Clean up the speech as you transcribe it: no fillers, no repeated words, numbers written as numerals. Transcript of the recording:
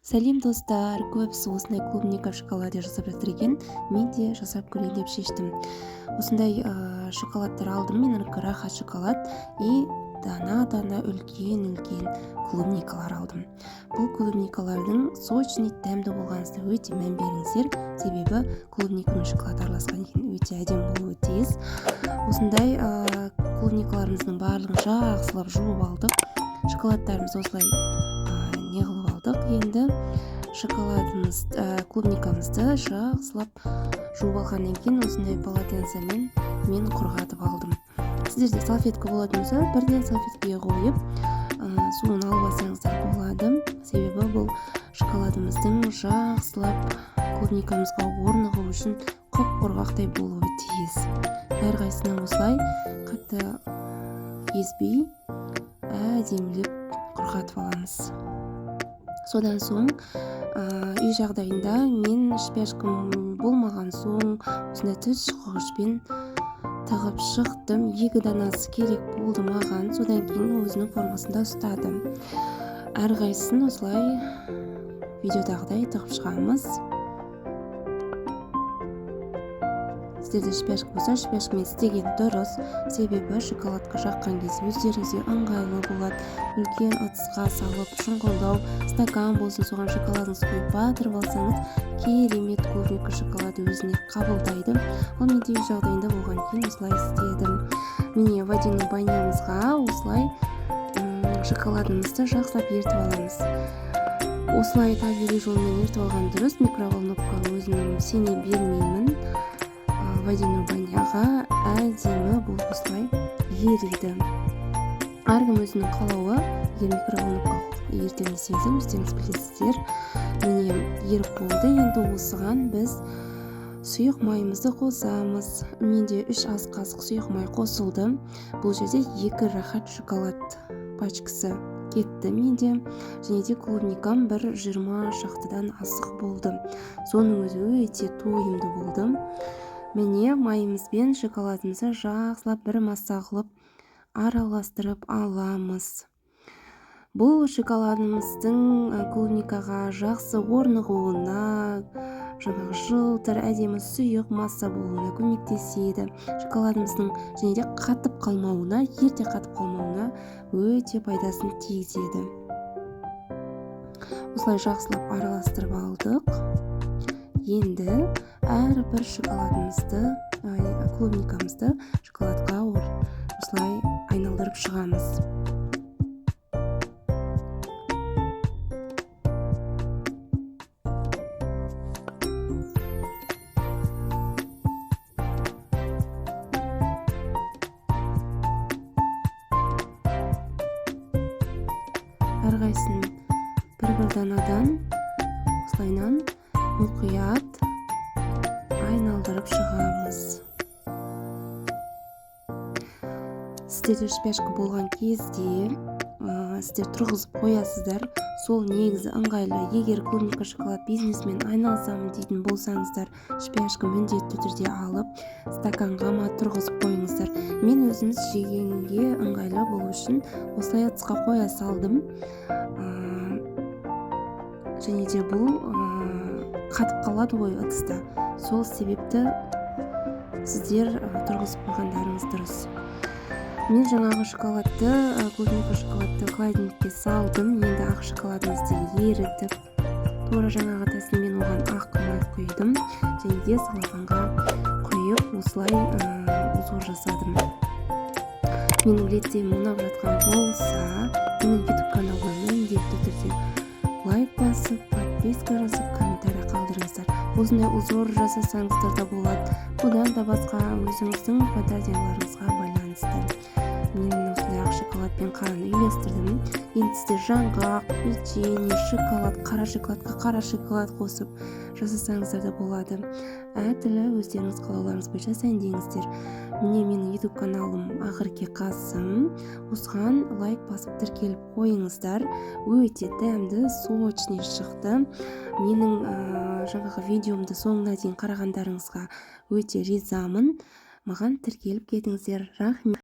Сәлем, достар! Көбісі осындай клубника в шоколаде жасап жатыр екен, мен де жасап көрейін деп шештім. Осындай шоколадтар алдым, менікі Рахат шоколад, и дана дана үлкен үлкен клубникалар алдым. Бұл клубникалардың сочный, дәмді болғанына өте мән беріңіздер, себебі клубника мен шоколад араласқан кейін өте әдемі болуы тиіс. Осындай клубникаларымыздың барлығын жақсылап жуып алдық, шоколадтарымызды осылай не қылып алдық. Енді шоколадымыз, клубникамызды жақсылап жуып алғаннан кейін осындай полотенцемен мен құрғатып алдым. Сіздерде салфетка болатын болса, бірден салфеткаға қойып, суын алып алсаңыздар болады, себебі бұл шоколадымыздың жақсылап клубникамызға орнығу үшін құп құрғақтай болуы тиіс. Әрқайсысына осылай қатты езбей, әдемілеп құрғатып аламыз. Содан соң үй жағдайында мен шпажкам болмаған соң, осындай тіс шұқығышпен тығып шықтым. Екі данасы керек болды маған. Содан кейін өзінің формасында ұстадым. Әрқайсысын осылай видеодағыдай тығып шығамыз. Сіздерде шпажка болса, шпажкамен істеген дұрыс, себебі шоколадқа жаққан кезде өздеріңізге ыңғайлы болады. Үлкен ыдысқа салып, шұңқылдау стакан болсын, соған шоколадыңызды құйып, батырып алсаңыз, керемет клубника шоколады өзіне қабылдайды. Ал менде үй жағдайында болған кейін осылай істедім. Міне, водяной банямызға осылай шоколадымызды жақсылап ерітіп аламыз. Осылай табиғи жолмен ерітіп алған дұрыс, микроволновкаға өзім сене бермеймін. Водяной баняға әдемі болып осылай ериді. Әркім өзінің қалауы, егер микроволновка ерітемін десеңіздер, өздеріңіз білесіздер. Міне, еріп болды. Енді осыған біз сұйық майымызды қосамыз. Менде 3 ас қасық сұйық май қосылды. Бұл жерде екі Рахат шоколад пачкасы кетті менде және де клубникам бір 20 шақтыдан асық болды, соның өзі өте тойымды болды. Міне, майымыз бен шоколадымызды жақсылап бір масса қылып араластырып аламыз. Бұл шоколадымыздың клубникаға жақсы орнығуына, жаңағы жылтыр, әдемі сұйық масса болуына көмектеседі. Шоколадымыздың және де қатып қалмауына, ерте қатып қалмауына өте пайдасын тигізеді. Осылай жақсылап араластырып алдық. Енді әрбір шоколадымызды, клубникамызды шоколадқа осылай айналдырып шығамыз. Әрқайсысын бір бір данадан осылайынан мұқият айналдырып шығамыз. Сіздерде шпажка болған кезде сіздер тұрғызып қоясыздар, сол негізі ыңғайлы. Егер клубника шоколад бизнесімен айналысамын дейтін болсаңыздар, шпажка міндетті түрде алып, стаканға ма тұрғызып қойыңыздар. Мен өзіміз жегенге ыңғайлы болу үшін осылай ыдысқа қоя салдым. Және де бұл қатып қалады ғой ыдыста, сол себепті сіздер тұрғызып қойғандарыңыз дұрыс. Мен жаңағы шоколадты, клубника шоколадты холодильникке салдым. Енді ақ шоколадымызды ерітіп, тура жаңағы тәсілмен оған ақ май құйдым және де целлофанға құйып, осылай узор жасадым. Менің рецептім ұнап жатқан болса, менің Ютуб каналыма міндетті түрде лайк басып, подписка жасап, комментарий қалдырыңыздар. Осындай узор жасасаңыздар да болады, бұдан да басқа өзіңіздің фантазияларыңызға байланысты. Мен осындай ақ шоколад пен қараны үйлестірдім. Енді сіздер жаңғақ, печенье, шоколад, қара шоколадқа қара шоколад қосып жасасаңыздар да болады. Әртүрлі өздеріңіз қалауларыңыз бойынша сәндеңіздер. Міне, менің Ютуб каналым Ақерке Қасым, осыған лайк басып, тіркеліп қойыңыздар. Өте дәмді, сочный шықты. Менің жаңағы видеомды соңына дейін қарағандарыңызға өте ризамын. Маған тіркеліп кетіңіздер, рахмет.